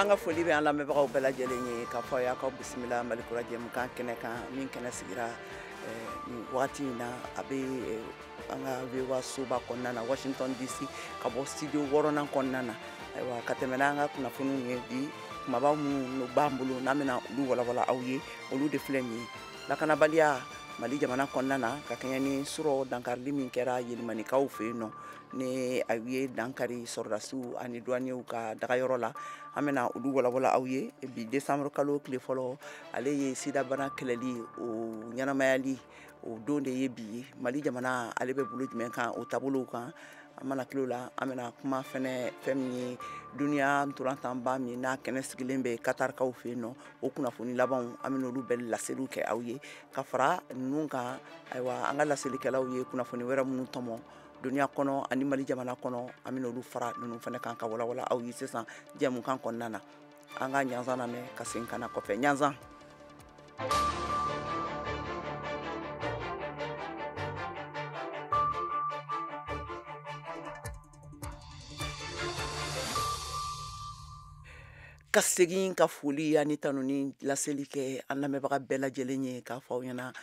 An ka foli bɛ an lamɛnbagaw bɛɛ lajɛlen ye k'a fɔ aw y'aw bisimila Malikura jɛmukan kɛnɛ kan min kɛnɛ sigira nin waati in na a bɛ an ka VOA soba kɔnɔna na Washington DC ka bɔ studio wɔɔrɔnan kɔnɔna na. Ayiwa, ka tɛmɛ n'an ka kunnafoniw ye, bi kumaba minnu b'an bolo n'an bɛna olu walawala aw ye, olu de filɛ nin ye: lakanabaliya Mali jamana kɔnɔna na, ka kɛɲɛ ni surɔ dankarili min kɛra Yelimanikaw fɛ yen nɔ, ni a ye dankari sɔrɔdasiw ani douaniers ka dagayɔrɔ la, an bɛna olu walawala aw ye. Bi décembre kalo tile fɔlɔ, ale ye sidabana kɛlɛli o ɲɛnamayali o don de ye bi ye. Mali jamana ale bɛ bolo jumɛn kan o taabolow kan? An mana kilo la, an bɛna kuma fɛnɛ fɛn min ye duniya ntolantanba min n'a kɛnɛ sigilen bɛ Katarikaw fɛ yen nɔ, o kunnafoni labanw, an bɛna olu bɛɛ laseliw kɛ aw ye. Ka fara ninnu kan, ayiwa, an ka laselikɛlaw ye kunnafoni wɛrɛ minnu tɔmɔ duniya kɔnɔ ani Mali jamana kɔnɔ, an bɛna olu fara ninnu fana kan ka walawala aw ye sisan jɛmukan kɔnɔna na. An ka ɲanzan lamɛn ka segin ka na kɔfɛ. Ɲanzan. Ka segin ka foli ani tanuni laseli kɛ an lamɛnbaga bɛɛ lajɛlen ye, k'a fɔ aw ɲɛna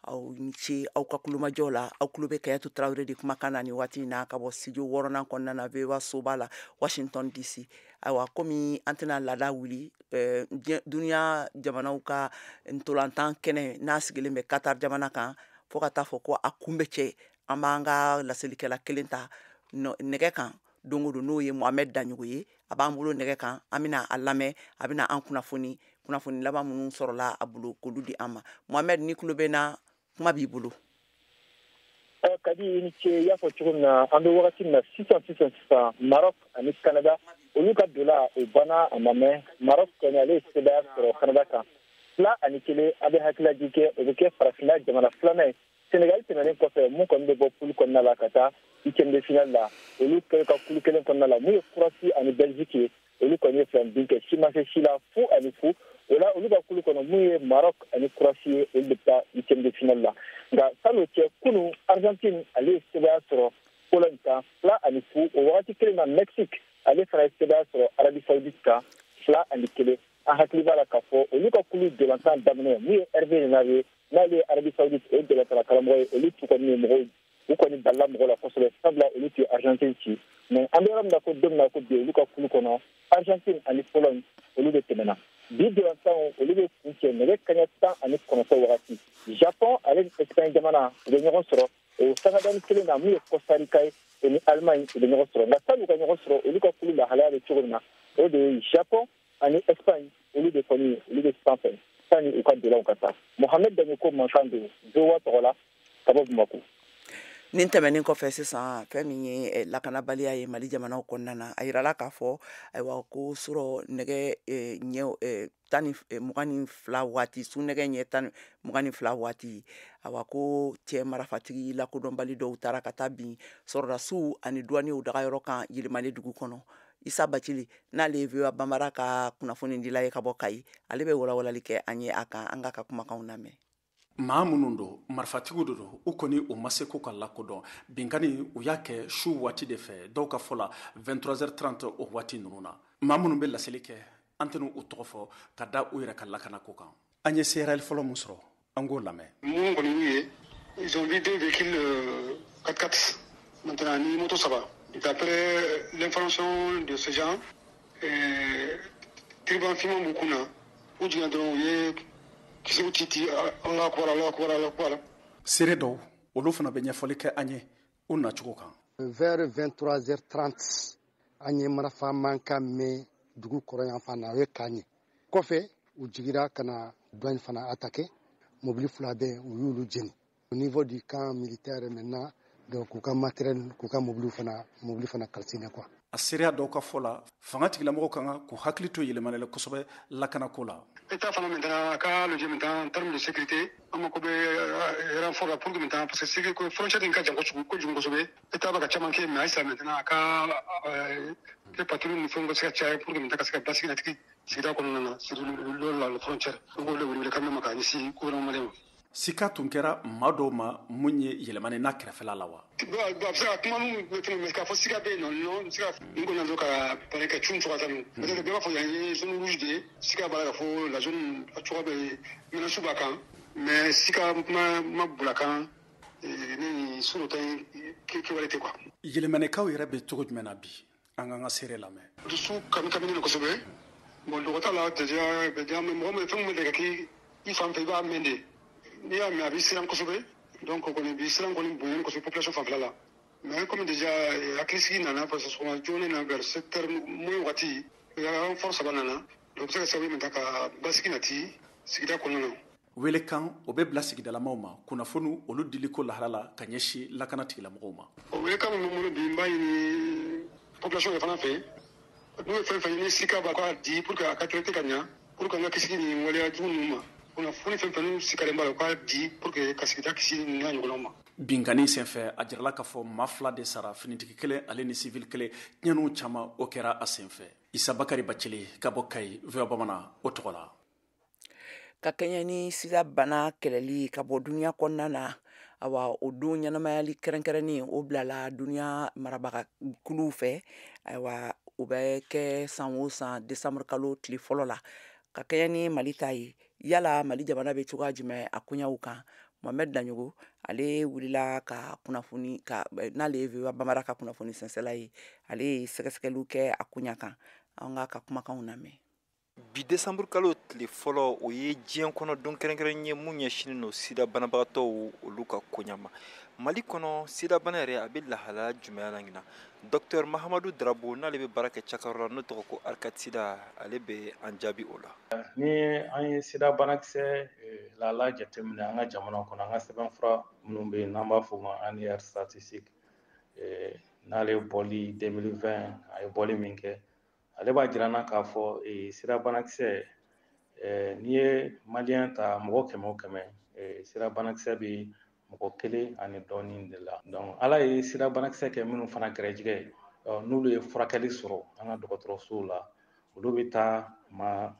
aw ni ce aw ka kulomajɔ la. Aw tulo bɛ Kayatu Tarawele de kumakan na nin waati in na, ka bɔ studio wɔɔrɔnan kɔnɔna na, VOA soba la, Washington DC. Ayiwa, komi an tɛna laada wuli, duniya jamanaw ka ntolantan kɛnɛ n'a sigilen bɛ Qatar jamana kan, fo ka taa fɔ ko a kun bɛ cɛ, an b'an ka laselikɛla kelen ta nɛgɛ kan don o don, n'o ye Mohamed Daɲogo ye. A b'an bolo nɛgɛ kan, an bɛna a lamɛn, a bɛna an kunnafoni, kunnafoni laban minnu sɔrɔla a bolo, k'olu di an ma. Mohamed, ni tulo bɛ na, kuma b'i bolo. Kadi, i ni ce. I y'a fɔ cogo min na, an bɛ wagati min na sisan sisan sisan, Maroc ani Canada, olu ka dola o banna a ma mɛn. Maroc kɔni, ale ye sebaaya sɔrɔ Canada kan 2-1. An bɛ hakililajigin kɛ, o bɛ kɛ farafinna jamana filanan ye Sénégal tɛmɛnen kɔfɛ mun kɔni bɛ bɔ poule kɔnɔna la ka taa huitième de finale la. Olu ka kulu kelen kɔnɔna la, mun ye Croatie ani Belgique ye, olu kɔni ye fila bin kɛ, si ma se si la, 0-0. O la, olu ka kulu kɔnɔ, mun ye Maroc ani Croatie ye, olu de bɛ taa huitième de finale la. Nka san'o cɛ, kunun Argentine, ale ye sebaaya sɔrɔ Pologne kan 2-0. O wagati kelen na, Mexique, ale fana ye sebaaya sɔrɔ Arabie Saoudite kan 2-1. An hakili b'a la k'a fɔ olu ka kulu dolantan daminɛ, mun ye Hervé Renard ye, n'ale ye Arabie Saoudite o dolantanna karamɔgɔ ye, olu tu kɔni ye mɔgɔw u kɔni balila mɔgɔ la kosɛbɛ, sabula olu tun ye Argentine ci. Mais an bɛ yɔrɔ min na ko don min na ko bi, olu ka kulu kɔnɔ, Argentine ani Pologne, olu de tɛmɛna. Bi dolantanw, olu bɛ kuncɛ nɛgɛ kaɲɛ 19 wagati. Japon ale ni Espagne jamana, u bɛ ɲɔgɔn sɔrɔ o sangadani kelen na. Mun ye Costa Rica ye, o ni Allemagne, u bɛ ɲɔgɔn sɔrɔ. Nka san'u ka ɲɔgɔn sɔrɔ, olu ka kulu lahalaya bɛ cogo min na, o de ye Japon ani Espagne, olu de kɔni olu bɛ sanfɛ sani u ka dolanw ka taa. Mohamed Daɲoko mankan don VOA tɔgɔ la ka bɔ Bamako. Nin tɛmɛnen kɔfɛ sisan, fɛn min ye lakanabaliya ye Mali jamanaw kɔnɔna na, a yirala k'a fɔ, ayiwa, ko surɔ nɛgɛ ɲɛ 10 ni 22 waati, su nɛgɛ ɲɛ 10 ni 22 waati, awa, ko cɛ marafatigi lakodɔnbali dɔw taara ka taa bin sɔrɔdasiw ani douaniers dagayɔrɔ kan Yilimale dugu kɔnɔ. Isa Bacili, n'ale ye VOA Banbara ka kunnafonidila ye ka bɔ Kayi, ale bɛ walawalali kɛ an ye a kan. An k'a ka kumakanw lamɛn. Maa minnu don, marifatigiw de don, u kɔni u ma se ko ka lakodɔn. Binkani u y'a kɛ su waati de fɛ, dɔw ka fɔ la 23h30 o waati ninnu na. Maa minnu bɛ laseli kɛ, an tɛna u tɔgɔ fɔ ka da u yɛrɛ ka lakanako kan. An ye seereyali fɔlɔ mun sɔrɔ, an k'o lamɛn. Mun kɔni y'u ye, ils ont vu deux véhicules 4x4 maintenant ni moto saba. D'après l'information de ces gens, turban finman b'u kun na, u jiginna dɔrɔn, u ye kisɛw ci ci, Allahu akbar, Allahu akbar, Allahu akbar. Seere dɔw, olu fana bɛ ɲɛfɔli kɛ an ye u nacogo kan. Vers 23h30, an ye marifa mankan mɛn dugu kɔrɔ yan fan na, o ye k'an ye. Kɔfɛ, u jigira ka na douane fana attaqué, mobili fila bɛ, u y'olu jeni au niveau du camp militaire maintenant. Donc k'u ka matériel, k'u ka mobili fana, mobili fana calciné quoi. A seereya dɔw ka fɔ la, fanga tigilamɔgɔw ka kan k'u hakili to yɛlɛmani la kosɛbɛ lakanako la. État fana maintenant a ka lajɛ maintenant en termes de sécurité, an mako bɛ renfort la pour que maintenant, parce que sécurité frontière in ka jan kojugu kojugu kosɛbɛ. État bɛ ka caman kɛ, mais halisa maintenant a ka kɛ patrouille ni fɛnw ka se ka caya pour que maintenant ka se ka basigi natigi sigida kɔnɔna na, surtout la frontière. N k'o de wele kan ma ka ɲɛsin gouvernement malien ma. Sika tun kɛra maa dɔw ma mun ye yɛlɛmani n'a kɛrɛfɛla la wa? A bɛ se ka kuma min fɛn k'a fɔ sika bɛ yen nɔ, sika n kɔni don ka pare ka cun cogoya tan, parce que bɛɛ b'a fɔ yan ye zone rouge de ye. Sika b'a la k'a fɔ la zone a cogoya bɛ menace b'a kan, mais sika ma bila kan ne ni suro ta kɛwale tɛ quoi. Yɛlɛmanikaw yɛrɛ bɛ cogo jumɛn na bi? An k'an ka seere lamɛn. Dusu kami kaminen kosɛbɛ. Bon, dɔgɔ t'a la déjà, mɔgɔ min fɛn min bɛ ka k'i fan fɛ, i b'a mɛn de. N'i y'a mɛn, a b'i siran kosɛbɛ. Donc kɔni bi siran kɔni bonyana kosɛbɛ population fanfɛla la. Mais comme déjà hakilisigi nana, parce que sɔgɔma joona na, vers 7 heures moins wagati, renfort 3 nana. Donc bɛ se ka sababu ye ka basigi nati sigida kɔnɔna na. Welekan o bɛ bila sigidalamaw ma, kunnafoni olu diliko lahala la ka ɲɛsin lakana tigilamɔgɔw ma. O welekan min bɛ n bolo bi, n b'a ɲini population yɛrɛ fana fɛ, n'u ye fɛn fɛn ɲini, sika b'a k'a di pour que a ka traiter ka ɲa, pour que an ka kisi nin waleya jugu ninnu ma. Kunnafoni fɛn fɛn n'u sikalen b'a la, u k'a di pour que ka sigida kisi nin n'a ɲɔgɔnnaw ma. Binkanni senfɛ, a jirala k'a fɔ maa 2 de sara, finitigi kelen ale ni civil kelen. Tiɲɛniw caman o kɛra a senfɛ. Isa Bakari Bacili ka bɔ Kayi, VOA Bamanan o tɔgɔ la. Ka kɛɲɛ ni sida bana kɛlɛli ka bɔ duniya kɔnɔna na, awa, o don ɲɛnamayali kɛrɛnkɛrɛnnen o bilala duniya marabaga kuluw fɛ. Ayiwa, o bɛ kɛ san o san desanburu kalo tile fɔlɔ la. Ka kɛɲɛ ni Mali ta ye, yala Mali jamana bɛ cogoya jumɛn a koɲaw kan? Mohamɛd Daɲogo, ale wulila ka kunnafoni ka n'ale ye VOA Bambara ka kunnafoni sɛnsɛla ye, ale ye sɛgɛsɛgɛliw kɛ a koɲa kan. An k'a ka kumakanw lamɛn. Bi desanburu kalo tile fɔlɔ, o ye diɲɛ kɔnɔ don kɛrɛnkɛrɛn ye mun ɲɛsinnen don sida banabagatɔw olu ka koɲa ma. Mali kɔnɔ, sida bana yɛrɛ a bɛ lahalaya jumɛn na ɲinan? Docteur Mahamadu Darabo, n'ale bɛ baara kɛ cakɛyɔrɔ la n'o tɔgɔ ko Arcade Sida, ale bɛ an jaabi o la. Ni an ye sida banakisɛ lahala jateminɛ an ka jamana kɔnɔ, an ka sɛbɛnfura minnu bɛ yen n'an b'a fɔ o ma annuaire statistique, n'ale bɔli 2020, a ye bɔli min kɛ, ale b'a jira n na k'a fɔ sida banakisɛ, n'i ye maliyɛn ta mɔgɔ 100 o 100, sida banakisɛ bɛ mɔgɔ kelen ani dɔɔnin de la. Donc Ala ye sida banakisɛ kɛ minnu fana gɛrɛjɛgɛ ye, n'olu ye furakɛli sɔrɔ an ka dɔgɔtɔrɔsow la, olu bɛ taa maa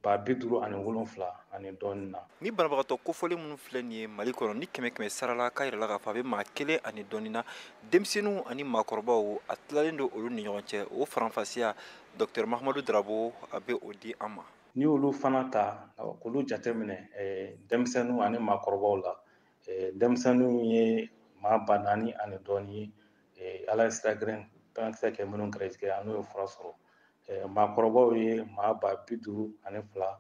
57,000 ani dɔɔnin na. Ni banabagatɔ kofɔlen minnu filɛ nin ye Mali kɔnɔ, ni 100 100 sara la, k'a yɛrɛ la k'a fɔ a bɛ maa kelen ani dɔɔnin na, denmisɛnninw ani maakɔrɔbaw, a tilalen don olu ni ɲɔgɔn cɛ. O faranfasiya, docteur Mahamadu Darabo, a bɛ o di an ma. N'i y'olu fana ta k'olu jateminɛ denmisɛnninw ani maakɔrɔbaw la, denmisɛnninw ye maa 4000 ani dɔɔnin ye, Ala ye sira banakisɛ kɛ minnu gɛrɛjɛgɛ n'o ye fura sɔrɔ. Maakɔrɔbaw ye maa 52,000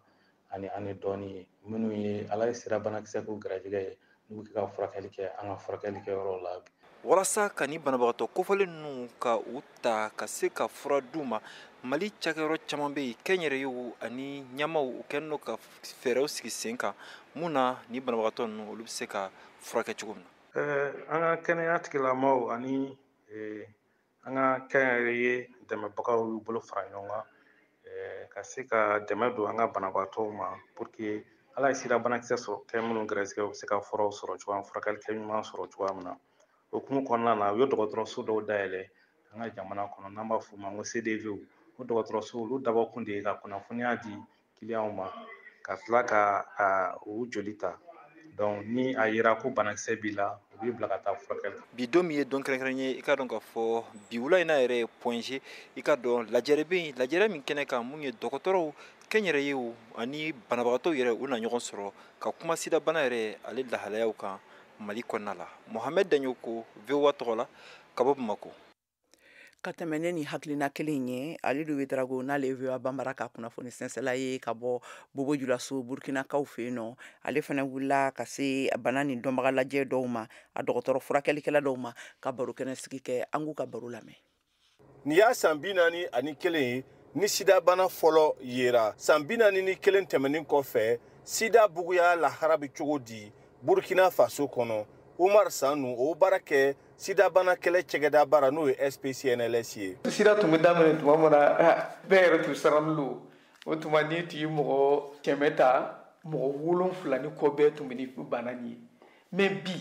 ani dɔɔnin ye, minnu ye Ala ye sira banakisɛ k'u gɛrɛjɛgɛ ye, n'u bɛ ka furakɛli kɛ an ka furakɛli kɛyɔrɔw la. Walasa ka ni banabagatɔ kofɔlen ninnu ka u ta ka se ka fura d'u ma, Mali cakɛyɔrɔ caman bɛ yen, kɛnyɛrɛyew ani ɲɛmaw, u kɛlen don ka fɛɛrɛw sigi sen kan mun na ni banabagatɔ ninnu olu bɛ se ka furakɛ cogo min na. An ka kɛnɛya tigilamaaw ani an ka kɛnyɛrɛye dɛmɛbagaw y'u bolo fara ɲɔgɔn kan ka se ka dɛmɛ don an ka banabagatɔw ma, pour que Ala ye sida banakisɛ sɔrɔ kɛ minnu gɛrɛsɛgɛ, u bɛ se ka furaw sɔrɔ cogoya, furakɛli kɛ ɲuman sɔrɔ cogoya min na. O hukumu kɔnɔna na, u ye dɔgɔtɔrɔso dɔw dayɛlɛ an ka jamana kɔnɔ n'an b'a f'o ma ko CDV. O dɔgɔtɔrɔso olu dabɔkun de ye ka kunnafoniya di kiliyanw ma, ka tila ka u joli ta. Donc ni a yera ko banakisɛ b'i la, u b'i bila ka taa furakɛli. Bi don min ye don kɛrɛnkɛrɛn ye, i ka dɔn k'a fɔ bi wula in na yɛrɛ ye Point G, i ka dɔn lajɛrɛ bɛ yen, lajɛrɛ min kɛnɛ kan mun ye dɔgɔtɔrɔw, kɛnyɛrɛyew ani banabagatɔw yɛrɛ, u na ɲɔgɔn sɔrɔ ka kuma sida bana yɛrɛ ale lahalayaw kan Mali kɔnɔna la. Mohamɛd Daɲoko, VOA tɔgɔ la, ka bɔ Bamakɔ. Ka tɛmɛ ne ni hakilina kelen ye, Alidu Ouédraogo, n'ale ye VOA Bambara ka kunnafoni sɛnsɛla ye ka bɔ Bobo Julaso, Burkinakaw fɛ yen nɔ, ale fana wulila ka se bana nin dɔnbaga lajɛ dɔw ma, a dɔgɔtɔrɔ furakɛlikɛla dɔw ma, ka baro kɛnɛ sigi kɛ. An k'u ka baro lamɛn. Nin y'a san 41 ye ni sidabana fɔlɔ yera. San 41 tɛmɛnen kɔfɛ, sida buguya lahara bɛ cogo di Burkina Faso kɔnɔ? Umar Sanu, o baara kɛ sidabana kɛlɛ cɛgɛda baara, n'o ye SPCNLS ye. Sida tun bɛ daminɛ tuma min na, bɛɛ yɛrɛ tun sirannen don. O tuma, n'i tun ye mɔgɔ 100 ta, mɔgɔ 70 ni kɔ bɛɛ tun bɛ ni bana nin ye. Mais bi,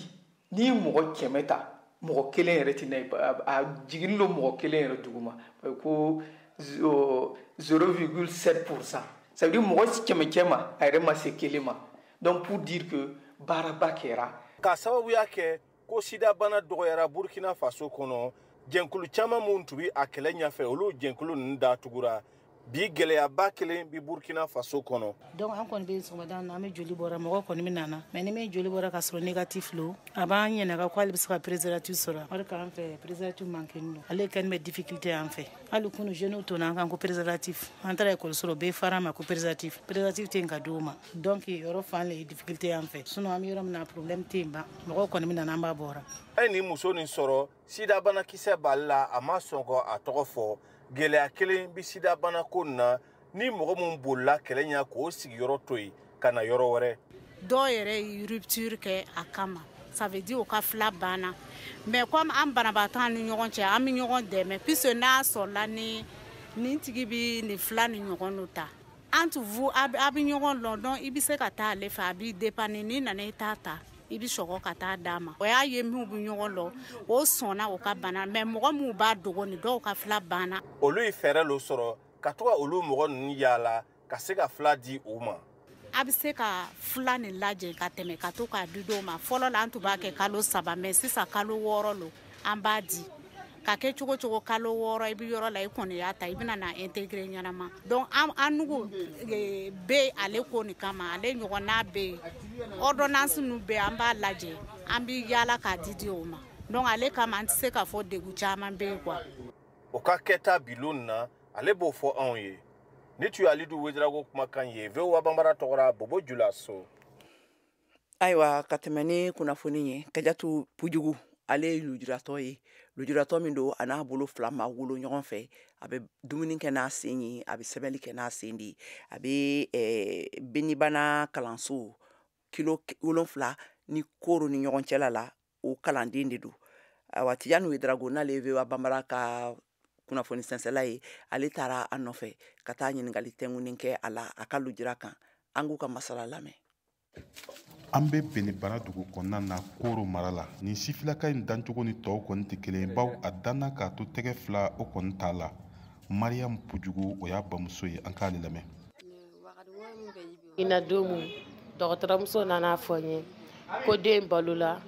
n'i ye mɔgɔ 100 ta, mɔgɔ kelen yɛrɛ tɛ na ye, a jiginnen don mɔgɔ kelen yɛrɛ duguma ko 0,7%. Ça veut dire mɔgɔ 100 cɛ ma, a yɛrɛ ma se kelen ma. Donc pour dire que Baaraba kɛra. K'a sababuya kɛ ko sidabana dɔgɔyara Burkina Faso kɔnɔ, jɛnkulu caman minnu tun bɛ a kɛlɛ ɲɛfɛ, olu jɛnkulu ninnu datugura. Bi gɛlɛyaba kelen bi Burkina Faso kɔnɔ. Donc an kɔni bɛ sɔgɔmada na, an bɛ joli bɔra, mɔgɔ kɔni bɛ nana, mais ni min joli bɔra ka sɔrɔ négatif lo, a b'an ɲininka ko ale bɛ se ka préservatif sɔrɔ. O de k'an fɛ préservatif manqué don, ale kɛlen bɛ difficulté an fɛ. Hali kunu jeunes tonna an kan ko préservatif, an taara ekɔliso la, o bɛɛ fara ma ko préservatif, préservatif tɛ yen ka d'o ma. Donc yɔrɔ fan le ye difficulté an fɛ, sinon an bɛ yɔrɔ min na problème tɛ yen ban, mɔgɔw kɔni bɛ nana, an b'a bɔra. A ye nin muso nin sɔrɔ, sidabanakisɛ b'ale la, a ma sɔn ka a tɔgɔ fɔ. Gɛlɛya kelen bɛ sidabana ko nin na, ni mɔgɔ min bolila kɛlɛ ɲɛ k'o sigiyɔrɔ to yen ka na yɔrɔ wɛrɛ. Dɔw yɛrɛ ye rupture kɛ a kama, ça veut dire o ka fila banna. Mais comme an banabaatɔ ni ɲɔgɔn cɛ, an bɛ ɲɔgɔn dɛmɛ, puisque n'a sɔrɔla ni nin tigi bɛ nin fila ni ɲɔgɔn dɔ ta, entre vous a bɛ ɲɔgɔn lɔn, donc i bɛ se ka taa ale fɛ, a b'i dépanner, n'i nana i t'a ta, i bɛ sɔgɔ ka taa d'a ma. O y'a ye minnu bɛ ɲɔgɔn lɔ, o sɔnna o ka bana, mais mɔgɔ minnu b'a dogo ni dɔw ka fila banna. Olu ye fɛɛrɛ dɔ sɔrɔ ka to ka olu mɔgɔ ninnu yaala ka se ka fila di u ma. A bɛ se ka fila nin lajɛ ka tɛmɛ ka to k'a di dɔw ma. Fɔlɔ la an tun b'a kɛ kalo 3, mais sisan kalo 6 lo an b'a di. Ka kɛ cogo cogo kalo 6 i bɛ yɔrɔ la, i kɔni y'a ta, i bɛna na intégrer ɲɛnama. Donc an nugu bɛ ale ko nin kama, ale ɲɔgɔnna bɛ yen, ordonnance ninnu bɛ yen, an b'a lajɛ, an bɛ yaala k'a di di o ma. Donc ale kama an tɛ se k'a fɔ degun caman bɛ yen quoi. O ka kɛta bilon na, ale b'o fɔ anw ye. Ni tun ye Alidu Wedirago kumakan ye VOA Banbara tɔgɔra Bobo Julaso. Ayiwa, ka tɛmɛ ni kunnafoni ye, Kajatu Pujugu, ale ye lujuratɔ ye. Lujuratɔ min don, a n'a bolo fila ma wolo ɲɔgɔn fɛ. A bɛ dumuni kɛ n'a sen ye, a bɛ sɛbɛnni kɛ n'a sen de ye. A bɛ Benibana kalanso kilo 7 ni koro ni ɲɔgɔn cɛla la, o kalanden de don. Ayiwa, Tijani Wedirago, n'ale ye VOA Banbara ka kunnafoni sɛnsɛla ye, ale taara a nɔfɛ ka taa ɲininkali tɛnkunnen kɛ a la a ka lujura kan. An k'u ka masala lamɛn. An bɛ Benibana dugu kɔnɔna na Koro mara la. Nin sifilaka in dancogo ni tɔw kɔni tɛ kelen ye, bawo a danna k'a to tɛgɛ fila o kɔni t'a la. Mariam Pujugu, o y'a bamuso ye, an k'ale lamɛn. Ina don min dɔgɔtɔrɔmuso nana fɔ n ye ko den balola,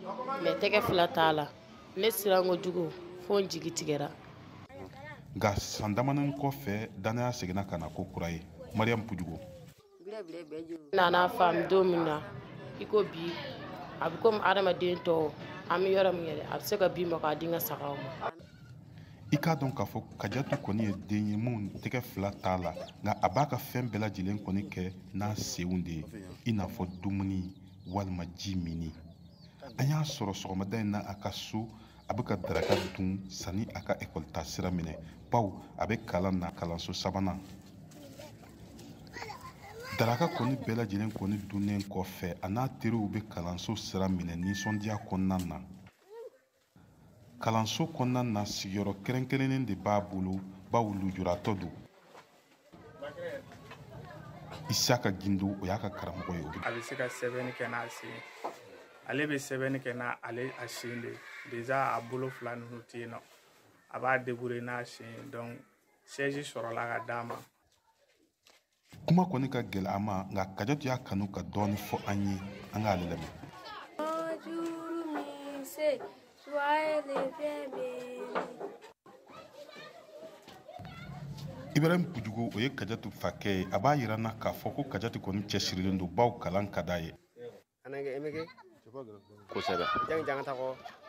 mais tɛgɛ fila t'a la. Ne siran kojugu fo n jigi tigɛra. Nka san damadɔni kɔfɛ, danaya seginna ka na ko kura ye. Mariam Pujugu nana faamu don min na i ko bi a bɛ komi adamaden tɔw, an bɛ yɔrɔ min yɛrɛ, a bɛ se ka bin ma k'a di n ka sagaw ma. I k'a dɔn k'a fɔ Kajatu kɔni ye den ye mun tɛgɛ fila t'a la, nka a b'a ka fɛn bɛɛ lajɛlen kɔni kɛ n'a senw de ye, i n'a fɔ dumuni walima ji minni. An y'a sɔrɔ sɔgɔmada in na a ka so, a bɛ ka daraka dun sanni a ka ekɔli ta sira minɛ, bawo a bɛ kalan na kalanso 3nan. Daraka kɔni bɛɛ lajɛlen kɔni dunnen kɔfɛ, a n'a teriw bɛ kalanso sira minɛ nisɔndiya kɔnɔna na. Kalanso kɔnɔna na, sigiyɔrɔ kɛrɛnkɛrɛnnen de b'a bolo, bawo lujuratɔ don. Isaka Gindo, o y'a ka karamɔgɔ ye. A bɛ se ka sɛbɛnni kɛ n'a sen, ale bɛ sɛbɛnni kɛ n'a ale a sen de. Déjà a bolo fila ninnu tɛ yen nɔ, a b'a débrouiller n'a sen, donc siège sɔrɔla ka d'a ma. Kuma kɔni ka gɛlɛn a ma, nka Kajatu y'a kanu ka dɔɔni fɔ an ye, an k'ale lamɛn. Bonjour, monsieur, soyez les bienvenus. Ibrahim Pujugu, o ye Kajatu fakɛ ye. A b'a yira n na k'a fɔ ko Kajatu kɔni cɛsirilen don, bawo kalan ka d'a ye. Kosɛbɛ,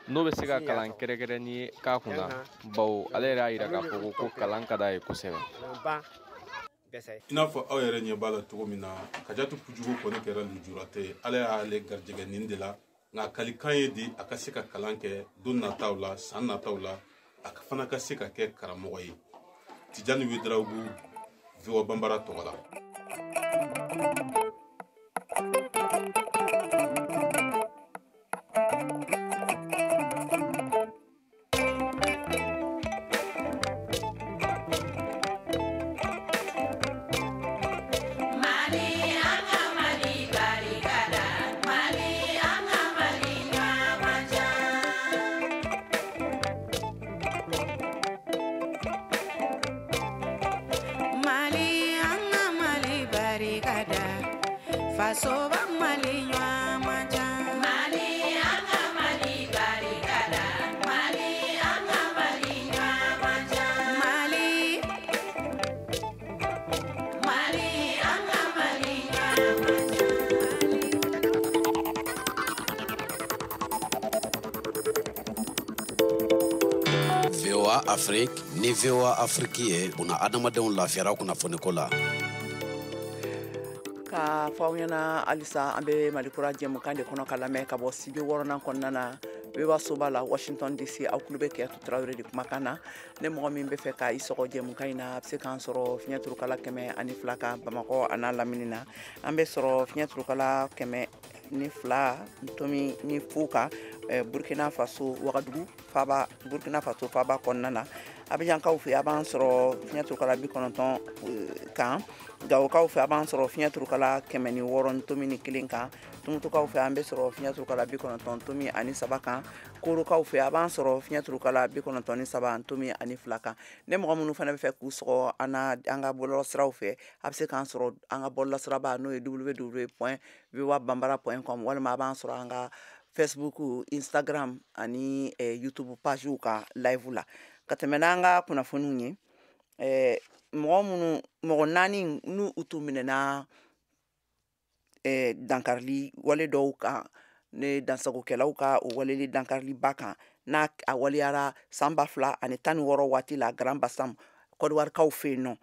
n'o bɛ se ka kalan kɛrɛnkɛrɛnni k'a kunna, bawo ale yɛrɛ y'a yira k'a fɔ ko kalan ka d'a ye kosɛbɛ. I n'a fɔ aw yɛrɛ ɲɛ b'a la cogo min na, Kajatu Pujugu kɔni kɛra lujuratɔ ye. Ala y'ale garijɛgɛ nin de la, nka kalikan ye di a ka se ka kalan kɛ don nataw la, san nataw la, a fana ka se ka kɛ karamɔgɔ ye. Tijani Wedirago, VOA Banbara tɔgɔ la. Fasoba Mali ɲuman man ca. Afrique ni VOA Afrique ye buna adamadenw lafiyara kunnafoniko la. Ka fɔ aw ɲɛna halisa, an bɛ Malikura jɛmukan de kɔnɔ ka lamɛn ka bɔ studio wɔɔrɔnan kɔnɔna na, VOA soba la, Washington DC. Aw tulo bɛ Kɛyatu Tarawele de kumakan na. Ne mɔgɔ min bɛ fɛ ka i sɔgɔ jɛmukan in na, a bɛ se k'an sɔrɔ fiɲɛ turukala 102 kan Bamakɔ a n'a lamini na. An bɛ sɔrɔ fiɲɛ turukala 102.0 kan Burkina Faso, Wagadugu faba, Burkina Faso faba kɔnɔna na. Abijankaw fɛ, a b'an sɔrɔ fiɲɛ turukala 90 kan. Gawokaw fɛ, a b'an sɔrɔ fiɲɛ turukala 106.1 kan. Tumutukaw fɛ, an bɛ sɔrɔ fiɲɛ turukala 90.3 kan. Korokaw fɛ, a b'an sɔrɔ fiɲɛ turukala 93.2 kan. Ne mɔgɔ minnu fana bɛ fɛ k'u sɔgɔ an na an ka bɔlɔlɔsiraw fɛ, a bɛ se k'an sɔrɔ an ka bɔlɔlɔsiraba, n'o ye www.voabambara.com, walima a b'an sɔrɔ an ka Facebook, Instagram ani YouTube pagew kan live la. Ka tɛmɛ n'an ka kunnafoniw ye, mɔgɔ minnu, mɔgɔ naani n'u u tun minɛna dankarili wale dɔw kan, ne dansagokɛlaw ka o waleli dankariliba kan, n'a a waleyara san 2016 waati la Grand Bassam, Kɔdiwarikaw fɛ yen nɔ.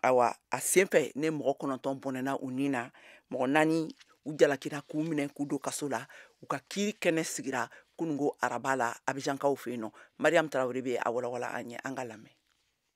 Ayiwa, a senfɛ ne mɔgɔ 9 bɔnɛna u ni na. Mɔgɔ naani u jalakira k'u minɛ k'u don kaso la. U ka kiiri kɛnɛ sigira kununko araba la Abijankaw fɛ yen nɔ. Mariam Tarawele bɛ a walawala an ye, an ka lamɛn.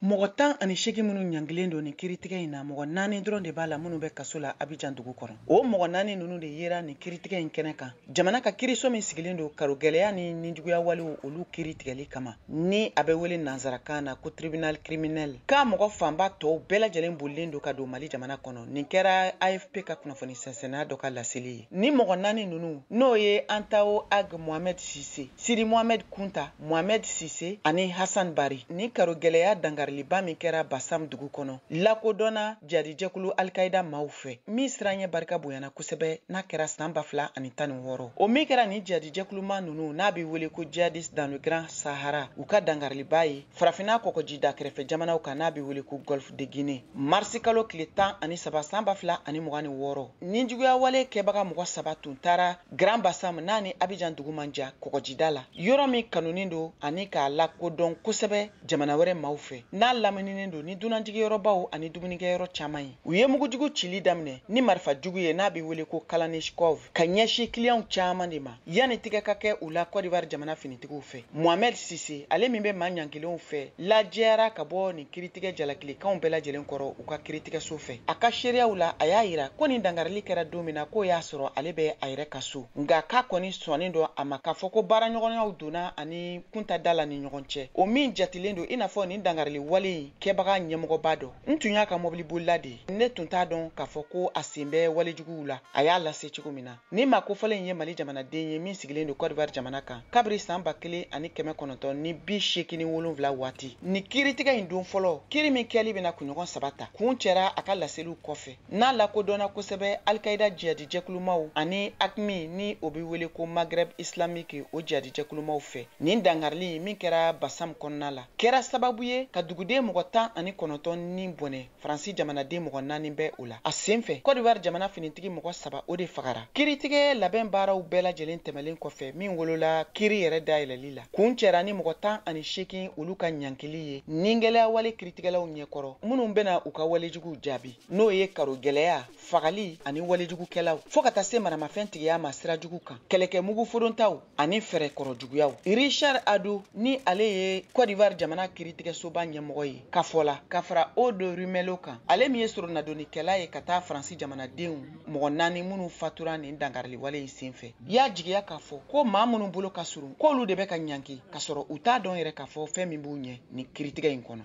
Mɔgɔ 18 minnu ɲangilen don nin kiiritigɛ in na, mɔgɔ naani dɔrɔn de b'a la minnu bɛ kaso la Abijan dugu kɔnɔ. O mɔgɔ naani ninnu de yera nin kiiritigɛ in kɛnɛ kan, jamana ka kiiriso min sigilen don karogɛlɛya ni nijuguya walew olu kiiri tigɛli kama, ni a bɛ wele nansarakan na ko tribunal criminel. K'a mɔgɔ fanba tɔw bɛɛ lajɛlen bolilen don ka don Mali jamana kɔnɔ. Nin kɛra AFP ka kunnafoni sɛnsɛnna dɔ ka laseli ye. Ni mɔgɔ naani ninnu, n'o ye Antawo Ag Mohamed Sise, Sidi Mohamed Kunta, Mohamed Sise ani Hassan Bari, ni karogɛlɛya dankari ba min kɛra Basam dugu kɔnɔ, lakodɔnna jadijɛkulu Alkaida maaw fɛ, min siranɲɛ barika bonyana kosɛbɛ, n'a kɛra san 2016, o min kɛra nin jadijɛkuluma ninnu n'a bɛ wele ko djihadistes dans le Grand Sahara, u ka dankariliba ye farafinna kɔkɔjida kɛrɛfɛ jamanaw kan, n'a bɛ wele ko Golfe de Guinée, marisi kalo tile 13 san 2026. Ni juguya wale kɛbaga mɔgɔ saba tun taara Grand Bassam, n'a ni Abidjan dugu man jan, kɔkɔjida la, yɔrɔ min kanunen don ani k'a lakodɔn kosɛbɛ jamana wɛrɛ maaw fɛ, n'a lamininen don ni dunanjigiyɔrɔbaw ani dumunikɛyɔrɔ caman ye. U ye mugujugu cili daminɛ ni marifa jugu ye, n'a bɛ wele ko Kalashnikov, ka ɲɛsin kiliyanw caman de ma, yanni tigɛ ka kɛ u la Côte d'Ivoire jamana finitigiw fɛ. Mohamed Sise, ale min bɛ maa ɲangilenw fɛ, lajɛyara ka bɔ nin kiiritigɛ jalakilikanw bɛɛ lajɛlen kɔrɔ u ka kiiritigɛso fɛ. A ka seereyaw la, a y'a yira ko nin dankarili kɛra don min na, k'o y'a sɔrɔ ale bɛ a yɛrɛ ka so, nka k'a kɔni sɔnnen don a ma k'a fɔ ko baaraɲɔgɔnyaw donna ani kunta da la ni ɲɔgɔn cɛ, o min jatilen don i n'a fɔ nin dankarili wale in kɛbaga ɲɛmɔgɔba dɔ. N tun y'a ka mɔbilibolila de ye, ne tun t'a dɔn k'a fɔ ko a sen bɛ walejuguw la. A y'a lase cogo min na, ni maa kofɔlen in ye Mali jamanaden ye min sigilen don Côte d'Ivoire jamana kan kabiri san 1987 waati. Ni kiiritigɛ in don fɔlɔ, kiiri min kɛli bɛna kunɲɔgɔn 3 ta, kun cɛra a ka laseliw kɔfɛ, n'a lakodɔnna kosɛbɛ Alkaida jihadijɛkulumaw ani AQMI, ni o bɛ wele ko Maghreb islamique, o jihadijɛkulumaw fɛ. Nin dankarili min kɛra Bassam kɔnɔna la kɛra sababu ye ka duguden mɔgɔ 19 ni bɔnɛ, Faransi jamanaden mɔgɔ naani bɛ o la. A sen fɛ, Côte d'Ivoire jamana finitigi mɔgɔ 3 o de fagara. Kiiritigɛ labɛn baaraw bɛɛ lajɛlen tɛmɛlen kɔfɛ, min wolola kiiri yɛrɛ dayɛlɛli la, kun cɛra ni mɔgɔ 18 olu ka ɲankili ye ningɛlɛya wale kiiritigɛlaw ɲɛkɔrɔ, minnu bɛna u ka walejuguw jaabi, n'o ye karogɛlɛya, fagali ani walejugukɛlaw, fɔɔ ka taa se maramafɛn tigiya ma sira jugu kan, kɛlɛkɛ mugu forontaw ani fɛɛrɛkɔrɔ juguyaw. Richard Ado, ni ale ye Côte d'Ivoire jamana kiiritigɛsoba ɲɛmɔgɔ ye, ka fɔ la ka fara Aude Rumelo kan, ale min ye soronadonnikɛla ye ka taa Faransi jamanadenw mɔgɔ naani minnu fatura nin dankarili wale in senfɛ, y'a jigiya k'a fɔ ko maa minnu bolo ka surun, k'olu de bɛ ka ɲanki k'a sɔrɔ u t'a dɔn yɛrɛ k'a fɔ fɛn min b'u ɲɛ nin kiiritigɛ in kɔnɔ.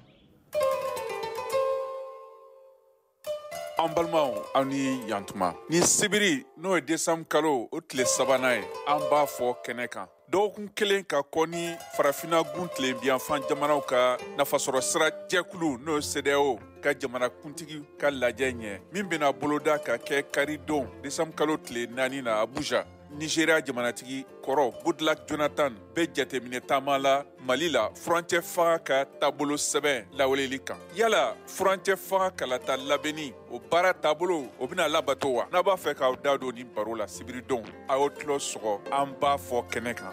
An balimaw, aw ni yantuma. Ni sibiri, n'o ye desanbu kalo o tile sabanan ye, an b'a fɔ kɛnɛ kan, dɔgɔkun kelen ka kɔ ni Farafina gun tilenbiyanfan jamanaw ka nafasɔrɔ sira jɛkulu, n'o ye CEDEAO ka jamana kuntigi ka lajɛ ɲɛ, min bɛna boloda ka kɛ kari don desanbu kalo tile 4 na Abuja, Nigeria jamanatigi kɔrɔ Goodluck Jonathan bɛ jateminɛ taama la Mali la, furancɛ fanga ka taabolo sɛbɛn lawaleli kan. Yala furancɛ fanga kalata labɛnni, o baara taabolo, o bɛna labato wa? N'a b'a fɛ k'aw da don nin baro la sibiridon, a y'o tulo sɔgɔ an b'a fɔ kɛnɛ kan.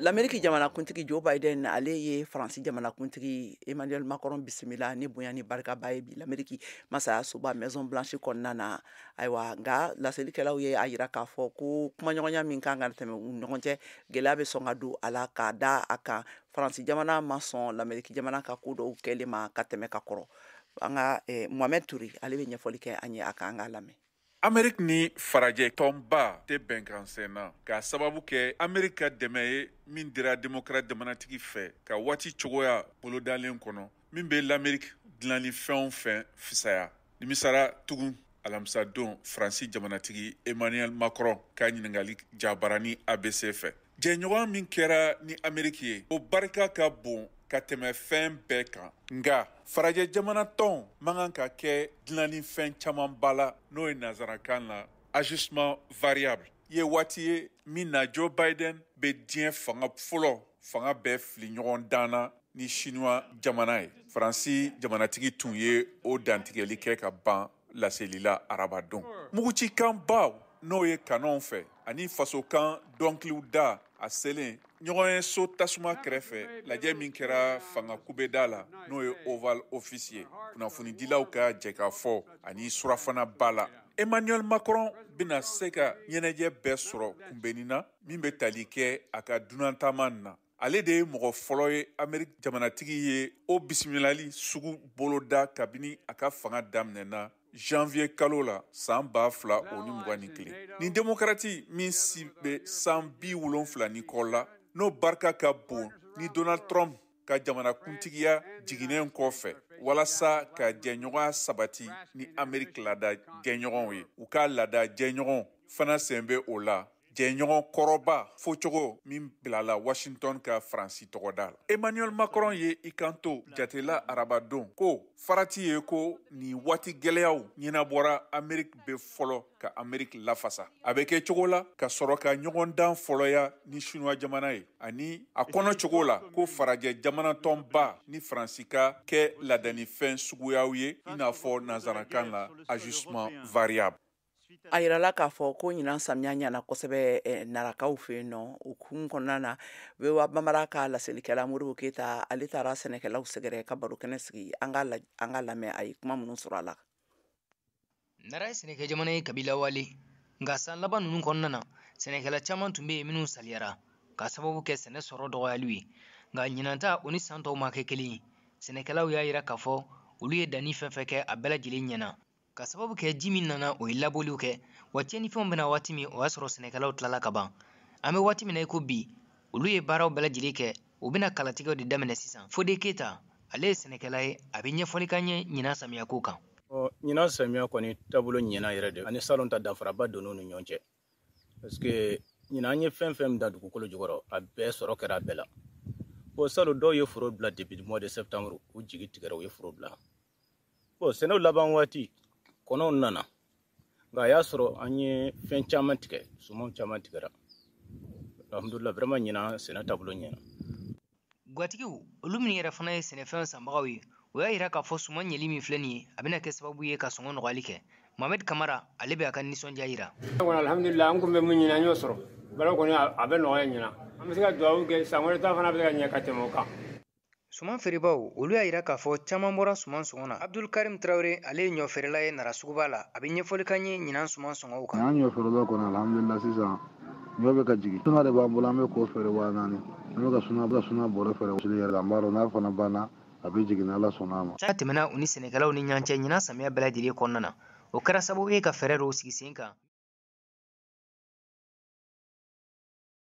L'Amérique jamanakuntigi Joe Biden, ale ye Faransi jamanakuntigi Emmanuel Macron bisimila ni bonya ni barikaba ye bi l'Amérique masaya soba Maison Blanche kɔnɔna na. Ayiwa, nka laselikɛlaw ye a yira k'a fɔ ko kumaɲɔgɔnya min kan ka tɛmɛ u ni ɲɔgɔn cɛ, gɛlɛya bɛ sɔn ka don a la, k'a da a kan Faransi jamana ma sɔn l'Amérique jamana ka ko dɔw kɛlen ma ka tɛmɛ ka kɔrɔ. An ka Mohamed Touré, ale bɛ ɲɛfɔli kɛ an ye a kan, an k'a lamɛn. Ameriki ni farajɛ tɔnba tɛ bɛnkan sen na, k'a sababu kɛ Ameriki ka dɛmɛ ye min dira démocrate jamanatigi fɛ ka waati cogoya bolodalen kɔnɔ min bɛ l'Amérique dilanni fɛn o fɛn fisaya. Nimisara tugun alamisadon Faransi jamanatigi Emmanuel Macron ka ɲininkali jabarani ABC fɛ. Jɛɲɔgɔn min kɛra ni Ameriki ye, o barika ka bon ka tɛmɛ fɛn bɛɛ kan, nka farajɛ jamana tɔn man kan ka kɛ dilanni fɛn camanba la, n'o ye nanzarakan la ajustement variable ye. Waati ye min na Joe Biden bɛ diɲɛ fanga fɔlɔ fanga bɛɛ fili ɲɔgɔn dan na ni Chinois jamana ye. Faransi jamanatigi tun ye o dantigɛli kɛ ka ban laseli la arabadon. Mugucikanbaw, n'o ye kanɔnw fɛ ani fasokan dɔnkiliw da a selen ɲɔgɔn ye so tasuma kɛrɛfɛ, lajɛ min kɛra fanga kubeda la, n'o ye Oval Office ye, kunnafonidilaw ka jɛkafɔ ani surafana ba la, Emmanuel Macron bɛna se ka ɲɛnajɛ bɛɛ sɔrɔ kunbɛnni na min bɛ tali kɛ a ka dunantaama na. Ale de ye mɔgɔ fɔlɔ ye Ameriki jamanatigi ye o bisimilali sugu boloda kabini a ka fanga daminɛna janvier kalo la san 2021. Nin démocrate min si bɛ san 70 ni kɔ la, n'o barika ka bon ni Donald Trump ka jamanakuntigiya jiginnen kɔfɛ, walasa ka jɛɲɔgɔnya sabati ni Ameriki laada jɛɲɔgɔnw ye, u ka laada jɛɲɔgɔnw fana sen bɛ o la, jɛɲɔgɔn kɔrɔba fɔcogo min bilala Washington ka Faransi tɔgɔda la. Emmanuel Macron ye i kanto jatela arabadon ko farati ye ko nin waati gɛlɛyaw ɲɛnabɔra, Ameriki bɛ fɔlɔ ka Ameriki lafasa. A bɛ kɛ cogo la ka sɔrɔ ka ɲɔgɔndan fɔlɔya ni Chinois jamana ye, ani a kɔnɔ cogo la ko farajɛ jamana tɔnba ni Faransi ka kɛ ladanifɛn suguyaw ye, i n'a fɔ nanzarakan la ajustement variable. A yirala k'a fɔ ko ɲinan samiya ɲana kosɛbɛ Narakaw fɛ yen nɔ. O kun kɔnɔna na, VOA Bambara ka laselikɛla Modibo Keyita, ale taara sɛnɛkɛlaw sɛgɛrɛ ka baro kɛnɛ sigi. An ka lamɛn a ye kuma minnu sɔrɔ a la. Nara ye sɛnɛkɛ jamana ye kabila wale, nka san laban ninnu kɔnɔna na, sɛnɛkɛla caman tun bɛ yen minnu saliyara ka sababu kɛ sɛnɛ sɔrɔ dɔgɔyaliw ye. Nka ɲinan ta, o ni san tɔw ma kɛ kelen ye. Sɛnɛkɛlaw y'a yira k'a fɔ olu ye danni fɛn fɛn kɛ, a bɛɛ lajɛlen ɲɛna, ka sababu kɛ ji min nana, o ye labɔliw kɛ, wa tiɲɛnifɛnw bɛna waati min, o y'a sɔrɔ sɛnɛkɛlaw tilala ka ban. An bɛ waati min na i ko bi, olu ye baaraw bɛɛ lajɛlen kɛ, u bɛna kalatigɛw de daminɛ sisan. Fode Keyita, ale ye sɛnɛkɛla ye, a bɛ ɲɛfɔli k'an ye ɲinan samiyako kan. Ɲinan samiya kɔni taabolo ɲɛna yɛrɛ de, ani salon ta danfaraba donn'u ni ɲɔgɔn cɛ, parce que ɲinan an ye fɛn fɛn da dugukolo jukɔrɔ, a bɛɛ sɔrɔ kɛra a bɛɛ la. Bon, salon dɔw ye foro bila depuis mois de septembre, u jigi tigɛra, u ye foro bila. Bon, sɛnɛw laban waati, kɔnɔw nana, nka a y'a sɔrɔ an ye fɛn caman tigɛ, sumanw caman tigɛra. Alhamdulillah, vraiment ɲinan sɛnɛ taabolo ɲɛna. Gwatigiw, olu minnu yɛrɛ fana ye sɛnɛfɛn sanbagaw ye, o y'a yira k'a fɔ suman ɲɛli min filɛ nin ye, a bɛna kɛ sababu ye ka sɔngɔ nɔgɔyali kɛ. Mohamed Kamara, ale bɛ a ka nisɔndiya yira. Alhamdulillah, an kun bɛ mun ɲini, an y'o sɔrɔ. Balo kɔni, a bɛ nɔgɔya ɲinan. An bɛ se ka dugawu kɛ, san wɛrɛ ta fana bɛ se ka ɲɛ ka tɛmɛ o kan. Suman feerebaw, olu y'a yira k'a fɔ caman bɔra suman sɔngɔ na. Abdul Karim Traoré, ale ye ɲɔfeerela ye Nara suguba la, a bɛ ɲɛfɔli k'an ye ɲinan suman sɔngɔw kan. An ɲɔfeerela kɔni, alhamdulillah, sisan ɲɔ bɛ ka jigin. Suna de b'an bolo, an bɛ k'o feere 4000. An bɛ ka suna bɔrɛ feere yɛrɛ, an b'a dɔn n'a fana banna, a bɛ jigin n'Ala sɔnna a ma. Ca tɛmɛna u ni sɛnɛkɛlaw ni ɲɔgɔn cɛ ɲinan samiya bɛɛ lajɛlen kɔnɔna na, o kɛra sababu ye ka fɛɛrɛ dɔw sigi sen kan.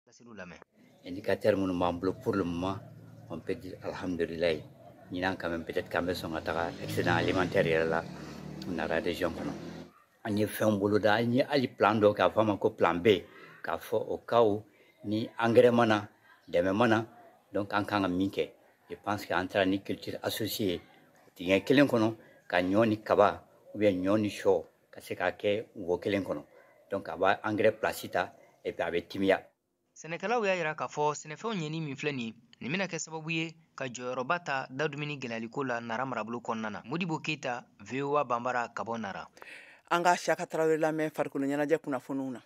Laseliw lamɛn. Indicateur minnu b'an bolo pour le moment, on peut dire alhamdulillah, ɲinan quand même, peut-être qu'an bɛ sɔn ka taga excédent alimentaire yɛrɛ la Nara région kɔnɔ. An ye fɛnw boloda, an ye hali plan dɔ k'a fɔ a ma ko plan B, k'a fɔ au cas où ni engrais ma na, dɛmɛ ma na, donc an kan ka min kɛ. Je pense qu'an taara ni culture associée dingɛ kelen kɔnɔ, ka ɲɔ ni kaba ou bien ɲɔ ni sɔ ka se k'a kɛ wo kelen kɔnɔ, donc a b'a engrais place ta et puis a bɛ timiya. Sɛnɛkɛlaw y'a yira k'a fɔ sɛnɛfɛnw ɲɛni min filɛ nin ye, nin bɛna kɛ sababu ye ka jɔyɔrɔba ta da dumuni gɛlɛyaliko la Nara marabolo kɔnɔna na. Modibo Keyita, VOA Banbara, ka bɔ Nara. An ka Siyaka Tarawele lamɛn farikolo ɲɛnajɛ kunnafoniw na.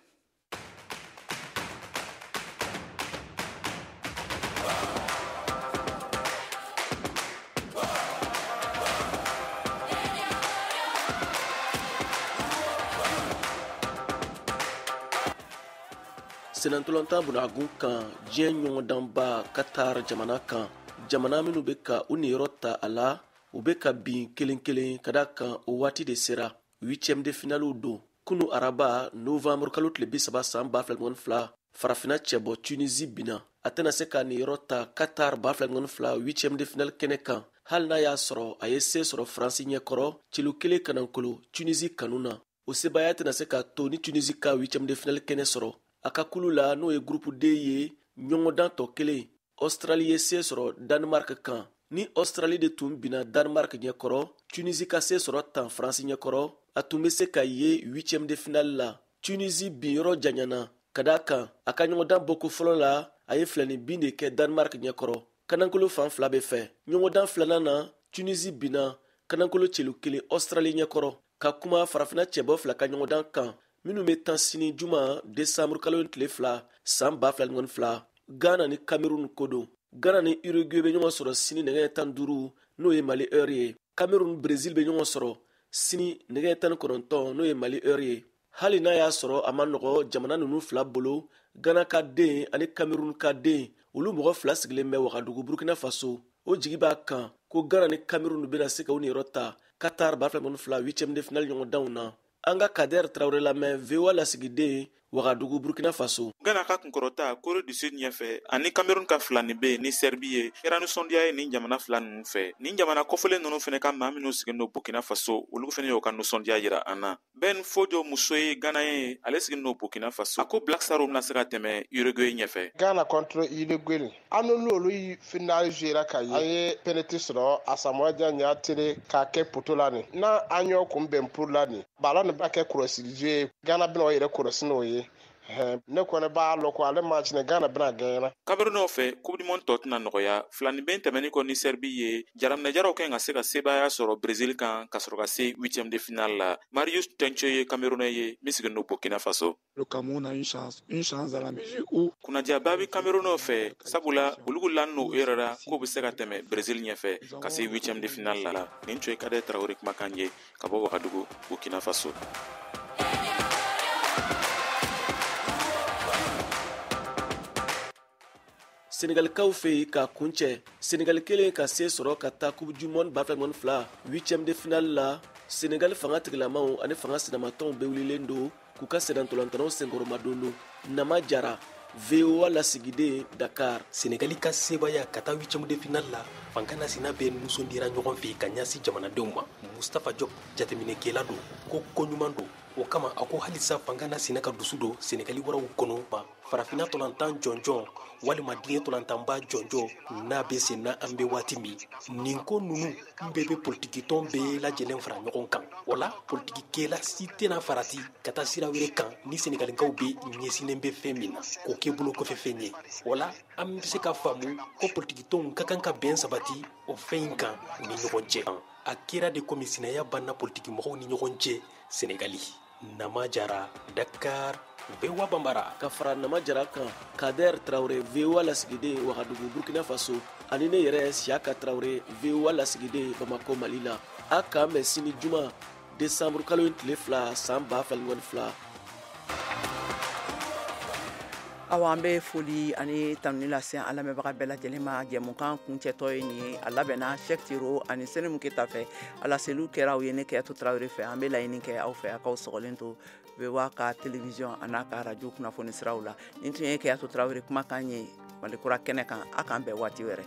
Senantolantan bunagun kan diɲɛ ɲɔgɔndanba Qatar jamana kan, jamana minnu bɛ ka u niyɔrɔ ta a la, u bɛ ka bin kelen kelen ka da kan o waati de sera. Huitième de finale don. Kunu araba novembre kalo tile 30 san 2022, farafinna cɛbɔ Tunisie binna. A tɛna se ka niyɔrɔ ta Qatar 2022 huitième de finale kɛnɛ kan, hali n'a y'a sɔrɔ a ye se sɔrɔ Faransi ɲɛkɔrɔ celu kelen kanankolo Tunisie kanu na. O sebaaya tɛna se ka to ni Tunisie ka huitième de finale kɛnɛ sɔrɔ. A ka kulu la, n'o ye groupe D ye, ɲɔgɔndan tɔ kelen, Australie ye se sɔrɔ Danemark kan. Ni Australie de tun binna Danemark ɲɛkɔrɔ, Tunisie ka se sɔrɔ tan Faransi ɲɛkɔrɔ, a tun bɛ se ka ye huitième de finale la. Tunisie binyɔrɔ janyana ka d'a kan a ka ɲɔgɔndan bɔko fɔlɔ la, a ye filani bin de kɛ Danemark ɲɛkɔrɔ kanankolo fan fila bɛ fɛ. Ɲɔgɔndan filanan na, Tunisie binna kanankolo celu kelen Australie ɲɛkɔrɔ. Ka kuma farafinna cɛbɔ fila ka ɲɔgɔndan kan minnu bɛ tan sini juma décembre kalo tile 2 san 2022, Ghana ni Cameroun ko don. Ghana ni Uruguay bɛ ɲɔgɔn sɔrɔ sini nɛgɛ 15, n'o ye Mali heure ye. Cameroun Brésil bɛ ɲɔgɔn sɔrɔ sini nɛgɛ 19, n'o ye Mali heure ye. Hali n'a y'a sɔrɔ a ma nɔgɔ jamana ninnu fila bolo, Ghana ka den ani Cameroun ka den, olu mɔgɔ fila sigilen bɛ Wagadugu, Burkina Faso. O jigi b'a kan ko Ghana ni Cameroun bɛna se ka u niyɔrɔ ta Qatar 2022 huitième de finale ɲɔgɔndanw na. An ka Kader Traoré lamɛn, VOA lasigiden Wagadugu, Burkina Faso. Ghana ka kunkɔrɔta Corée du Sud ɲɛfɛ ani Cameroun ka filani bɛ ni Serbie ye kɛra nisɔndiya ye nin jamana fila ninnu fɛ. Nin jamana kɔfɛlen ninnu fana ka maa minnu sigilen don Burkina Faso, olu fana y'o ka nisɔndiya yira an na. Ben Fojo muso ye Ghana ye, ale sigilen don Burkina Faso. A ko Black Stars bɛna se ka tɛmɛ Uruguay ɲɛfɛ. Ghana contre Uruguay, an n'olu ye finale jouer ka ye, an ye penalty sɔrɔ, Asamoah Gyan y'a tiré k'a kɛ poteau la nin. N'a an y'o kunbɛn pour la nin, ballon nin b'a kɛ kɔlɔsili jeu ye, Ghana bɛna o yɛrɛ kɔlɔsi n'o ye. Ne kɔni b'a lɔn ko ale match ni Ghana bɛna gagner. Camerounɛw fɛ, Coupe du monde tɔ tɛna nɔgɔya. Filani-bɛn tɛmɛnen kɔ ni Serbie ye, jaraminɛjaraw kan ka se ka sebaaya sɔrɔ Brésil kan ka sɔrɔ ka se huitième de finale la. Marius Tenche ye Camerounais ye min sigilen don Burkina Faso. Le Cameroun a une chance, une chance dans la mesure où kunnadiyaba bɛ Camerounɛw fɛ, sabula olu lannen u yɛrɛ la k'u bɛ se ka tɛmɛ Brésil ɲɛfɛ ka se huitième de finale la. Nin tun ye Kader Traoré kumakan ye ka bɔ Wagadugu, Burkina Faso. Senegalikaw fɛ yen ka kuncɛ, Senegal kelen ka se sɔrɔ ka taa Coupe du monde 2022 huitième de finale la. Senegal fanga tigilamaw ani fanga sinamatɔnw bɛɛ wulilen don k'u ka sennantolantanaw senkɔrɔmadon don. Nama Jara, VOA lasigiden, Dakar. Senegali ka sebaaya ka taa huitième de finale la, fanga n'a sina bɛɛ nisɔndiyara ɲɔgɔn fɛ ka ɲɛsin jamanadenw ma. Mustapha Diop jateminɛkɛla don, ko koɲuman don. O kama a ko halisa fanga n'a sina ka dusu don Senegali waraw kɔnɔ ba farafinna tɔlantan jɔnjɔn walima diɲɛ tɔlantanba jɔnjɔn n'a bɛ sen na. An bɛ waati min, nin ko ninnu bɛɛ bɛ politikitɔn bɛɛ lajɛlen fara ɲɔgɔn kan. O la politikikɛla si tɛna farati ka taa sira wɛrɛ kan ni Senegalikaw bɛ ɲɛsinnen bɛ fɛn min na k'o kɛ bolo kɔfɛ fɛn ye. O la an bɛ se ka faamu ko politikitɔnw ka kan ka bɛn sabati o fɛn in kan u ni ɲɔgɔn cɛ. A kɛra de komi sinaya banna politikimɔgɔw ni ɲɔgɔn cɛ Senegali. Nama Jara, Dakar, VOA Bambara. Ka fara Nama Jara kan, Kader Traoré, VOA lasigiden, Wagadugu, Burkina Faso, ani ne yɛrɛ Siaka Traoré, VOA lasigiden, Bamako, Mali la. A k'an bɛn sini juma décembre kalo in tile 2 san 2022. Awa, an bɛ foli ani tanuni lase an lamɛnbaga bɛɛ lajɛlen ma. Jɛmukan kuncɛtɔ ye nin ye. A labɛnna Cheick Tiro ani Senimu Keta fɛ, a laseliw kɛra aw ye ne Kɛyatu Tarawele fɛ. An bɛ laɲini kɛ aw fɛ, a k'aw sɔgɔlen to VOA ka télévision a n'a ka radio kunnafoni siraw la. Nin tun ye Kɛyatu Tarawele kumakan ye Malikura kɛnɛ kan. A k'an bɛn waati wɛrɛ.